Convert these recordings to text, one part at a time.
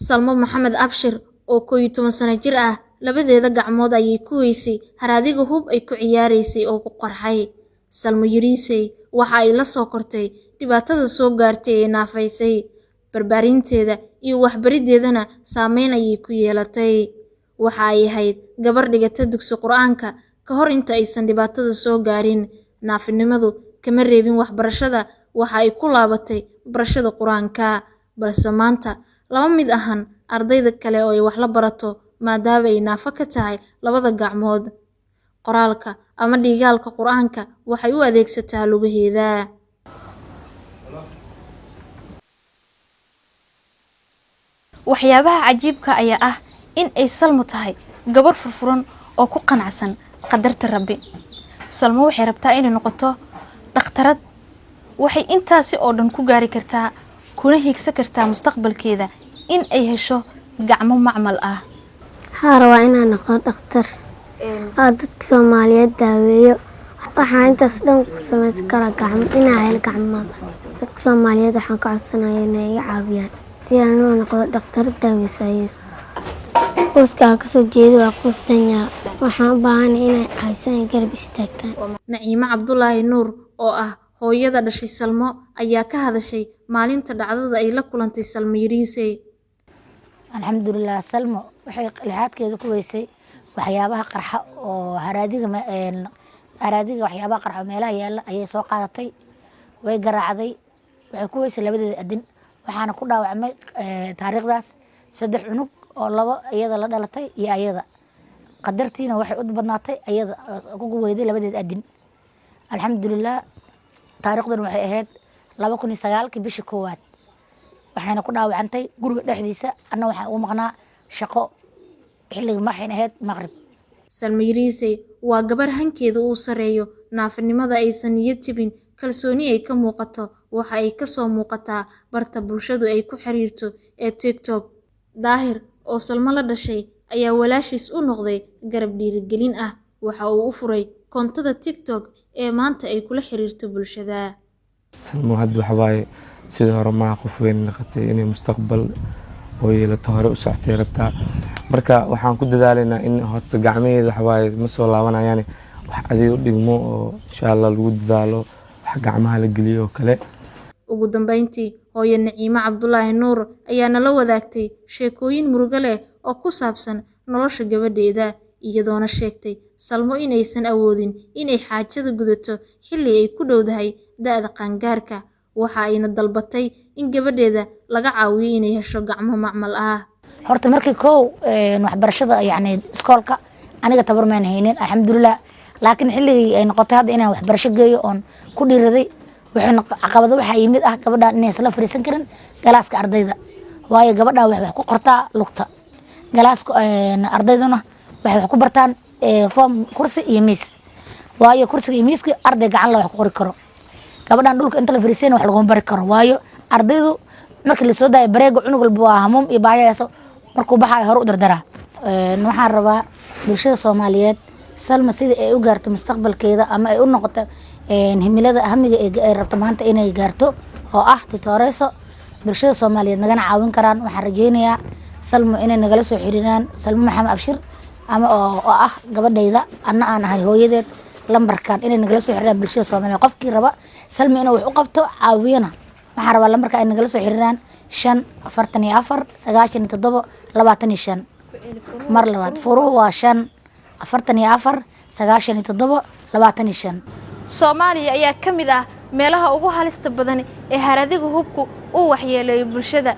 Salmo Maxamed Abshir oo 11 sano jir ah, labadeeda gacmood ayay ku weysay haraadiga hub ay ku ciyaaraysay oo ku qarxay. Salmo Yariisey waxa ay la soo kortay dhibaatada soo gaartay ee naafaysay. Barbaarinteeda iyo waxbariddeedana saameyn ayay ku yeelatay. Waxa ay ahayd gabar dhigata dugsi Qur'aanka ka hor inta aysan dhibaatada soo gaarin. Naafinimadu kama reebin waxbarashada, waxa ay ku laabatay barashada Qur'aanka. Balse maanta lama mid ahan ardayda kale oo ay wax la barato maadaama ay naafo ka tahay labada gacmood. Qoraalka ama dhigaalka Qur'aanka waxay u adeegsataa lugaheeda. Waxyaabaha cajiibka ayaa ah in ay Salmo tahay gabar furfuran oo ku qanacsan qadarta Rabbi. Salmo waxay rabtaa inay noqoto dhakhtarad. Waxay intaasi oo dhan ku gaari kartaa kuna hiigsan kartaa mustaqbalkeeda in ay hesho gacmo macmal ah. Waxaan rabaa inaan noqdo dhakhtar oo dadka Soomaaliyeed daaweeyo. Waxaan intaas dhan ku samaysan karaa gacmo inaan helo gacmo. Dadka Soomaaliyeed waxaan ka codsanayaa inay iga caawiyaan si aan u noqdo dhakhtar daaweysa ayaga. Qoyska aan kasoo jeedo waa qoys danyar. Waxaan u baahanahay inay caawisaan ay garab istaagtaan. Naciimo Cabdulaahi Nuur oo ah hooyada dhashay Salmo ayaa ka hadashay maalinta dhacdada ay la kulantay Salmo Yariisey. Alxamdulilah, Salmo waxay lixaadkeeda ku weysay waxyaabaha qarxa oo haraadiga haraadiga, waxyaabaha qarxa oo meelaha yaala ayay soo qaadatay, way garaacday, waxay ku weysay labadeeda adin. Waxaana ku dhaawacmay taariikhdaas 3 cunug oo 2 iyada la dhalatay iyo ayada. Qadartiina waxay u badnaatay ayada ku weyday labadeeda adin. Alxamdulilah, taariikhduna waxay ahayd 2009-kii bishii koowaad. Waxayna ku dhaawacantay guriga dhexdiisa. Anna waxaan ugu maqnaa shaqo, xilliga waxayna ahayd maqrib. Salmo Yariisey waa gabar hankeeda uu sareeyo, naafinimada aysan niyad jebin, kalsooni ay ka muuqato. Waxa ay ka soo muuqataa barta bulshadu ay ku xiriirto ee TikTok. Daahir oo Salmo la dhashay ayaa walaashiis u noqday garab dhiirigelin ah. Waxa uu u furay koontada TikTok ee maanta ay kula xiriirto bulshada. Salmo hadda waxa waaye sidii hore maaha, qof weyn noqotay, inay mustaqbal oo yeelato, hore u socotay rabtaa. Marka waxaan ku dadaalaynaa in horta gacmaheeda waxa waaye ma soo laabanayaan, wax adiga u dhigmo oo insha Allah lagu dadaalo, wax gacmaha la geliyo oo kale. Ugu dambeyntii, hooyo Naciimo Cabdulaahi Nuur ayaa nala wadaagtay sheekooyin murugo leh oo ku saabsan nolosha gabadheeda, iyadoona sheegtay Salmo inaysan awoodin inay xaajada gudato xilli ay ku dhowdahay da'da qaangaarka. Waxa ayna dalbatay in gabadheeda laga caawiyo inay hesho gacmo macmal ah. Horta markii kow waxbarashada, yacni iskoolka, aniga tabar maan haynin, alxamdulilah. Laakiin xilligii ay noqotay hadda inaan waxbarasho geeyo oon ku dhiiraday, caqabado waxaa yimid ah gabadhan inaysan la fariisan karin galaaska ardayda, waayo gabadhan waxay wax ku qortaa lugta. Galaaska ardayduna waxay wax ku bartaan form, kursi iyo miis, waayo kursiga iyo miiska arday gacan la wax ku qori karo. Gabadhan dhulka inta la fariisayna wax laguma bari karo, waayo ardaydu markii lasoo daayo bareega, cunug walba waa hamuum iyo baayayso, markuu baxaayo hore u dardaraa. Waxaan rabaa bulshada Soomaaliyeed, Salma sidii ay u gaarto mustaqbalkeeda ama ay u noqoto himilada hamiga ay rabto maanta inay gaarto oo ah titooreyso, bulshada Soomaaliyeed nagana caawin karaan. Waxaan rajeynayaa Salmo inay nagala soo xiriiraan, Salmo Maxamed Abshir ama oo ah gabadhayda, anna aan ahay hooyadeed, lambarkan inay nagala soo xiriiraan bulshada Soomaaliyeed. Qofkii raba Salmo inuu wax u qabto, caawiyana, waxaan rabaa lambarka ay nagala soo xiriiraan: 5 44 97 25. Mar labaad, furuhu waa 5 44 97 25. Soomaaliya ayaa ka mid ah meelaha ugu halista badan ee haradiga hubku uu waxyeeleeyo bulshada.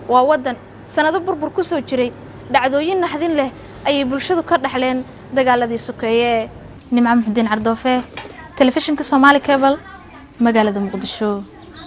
Waa waddan sannado burbur ku soo jiray, dhacdooyin naxdin leh ayay bulshadu ka dhaxleen dagaaladii sokeeye. Nimco Muxudiin Cardoofe, Telefishinka Soomaali Cable, magaalada Muqdisho.